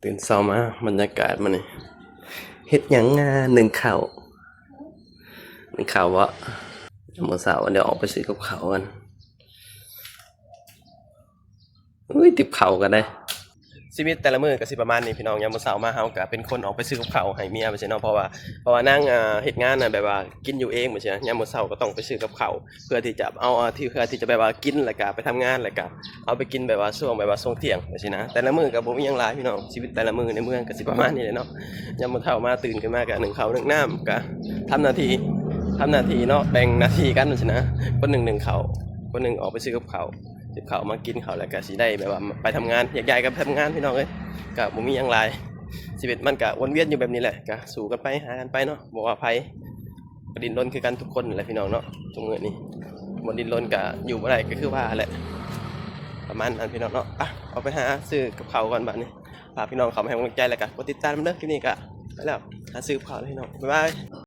ຕື່ນເຊົ້າມາ ບັນຍາກາດມື້ນີ້ ເຮັດຫຍັງງາ ໜຶ້ງເຂົ້າ ໜຶ້ງເຂົ້າເບາະ ຍາມມື້ເຊົ້າ ດຽວອອກໄປຊື້ກັບເຂົ້າກັນ. ອຸ້ຍ ຕິບເຂົ້າກັນເດ້. ຊີວິດແຕ່ລະມື້ກໍຊິປະມານນີ້ພີ່ນ້ອງ, ຍາມມື້ເຊົ້າມາເຮົາກໍເປັນຄົນອອກໄປຊື້ກັບເຂົ້າໃຫ້ເມຍ ວ່າຊັ້ນເນາະ, ເພາະວ່າ ເພາະວ່ານາງ ອ່າ ເຮັດງານນະ ແບບວ່າກິນຢູ່ເອງ ວ່າຊັ້ນນະ, ຍາມມື້ເຊົ້າກໍຕ້ອງໄປຊື້ກັບເຂົ້າ ເພື່ອທີ່ຈະເອົາ ອ່າ ທີ່ ເພື່ອທີ່ຈະແບບວ່າກິນ ແລ້ວກໍໄປທຳງານ ແລ້ວກໍເອົາໄປກິນແບບວ່າຊ່ວງ ແບບວ່າຊ່ວງທ່ຽງ ວ່າຊີ້ນະ. ແຕ່ລະມື້ກໍບໍ່ມີຫຍັງຫຼາຍພີ່ນ້ອງ, ຊີວິດແຕ່ລະມື້ໃນເມືອງກໍຊິປະມານນີ້ແຫຼະເນາະ. ຍາມມື້ເຊົ້າມາ ຕື່ນຂຶ້ນມາກໍໜຶ້ງເຂົ້າໜຶ້ງນ້ຳ ກໍທຳໜ້າທີ່ ທຳໜ້າທີ່ເນາະ, ແບ່ງໜ້າທີ່ກັນ ວ່າຊີ້ນະ, ຄົນໜຶ່ງໜຶ້ງເຂົ້າ ຄົນໜຶ່ງອອກໄປຊື້ກັບເຂົ້າ ເກັບເຂົ້າມາກິນເຂົ້າ ແລ້ວກໍຊິໄດ້ແບບວ່າໄປທຳງານ ແຍກຍ້າຍກັນໄປທຳງານພີ່ນ້ອງເອີຍ. ກໍບໍ່ມີຫຍັງຫຼາຍ, ຊີວິດມັນກໍວົນວຽນຢູ່ແບບນີ້ແຫຼະ, ກໍສູ້ກັນໄປ ຫາກັນໄປເນາະ, ບໍ່ວ່າໃຜ. ກໍດີ້ນລົນຄືກັນທຸກຄົນແຫຼະພີ່ນ້ອງເນາະ, ທຸກມື້ນີ້ບໍ່ດີ້ນລົນກໍຢູ່ບໍ່ໄດ້ ກໍຄືວ່າແຫຼະ ປະມານນັ້ນພີ່ນ້ອງເນາະ. ໄປ ອອກໄປຫາຊື້ກັບເຂົ້າກ່ອນບາດນີ້, ຝາກພີ່ນ້ອງເຂົ້າມາໃຫ້ກຳລັງໃຈ ແລ້ວກໍກົດຕິດຕາມນຳເດີ. ຄລິບນີ້ກໍໄປແລ້ວ, ຫາຊື້ກັບເຂົ້າແລ້ວພີ່ນ້ອງ, ບາຍບາຍ.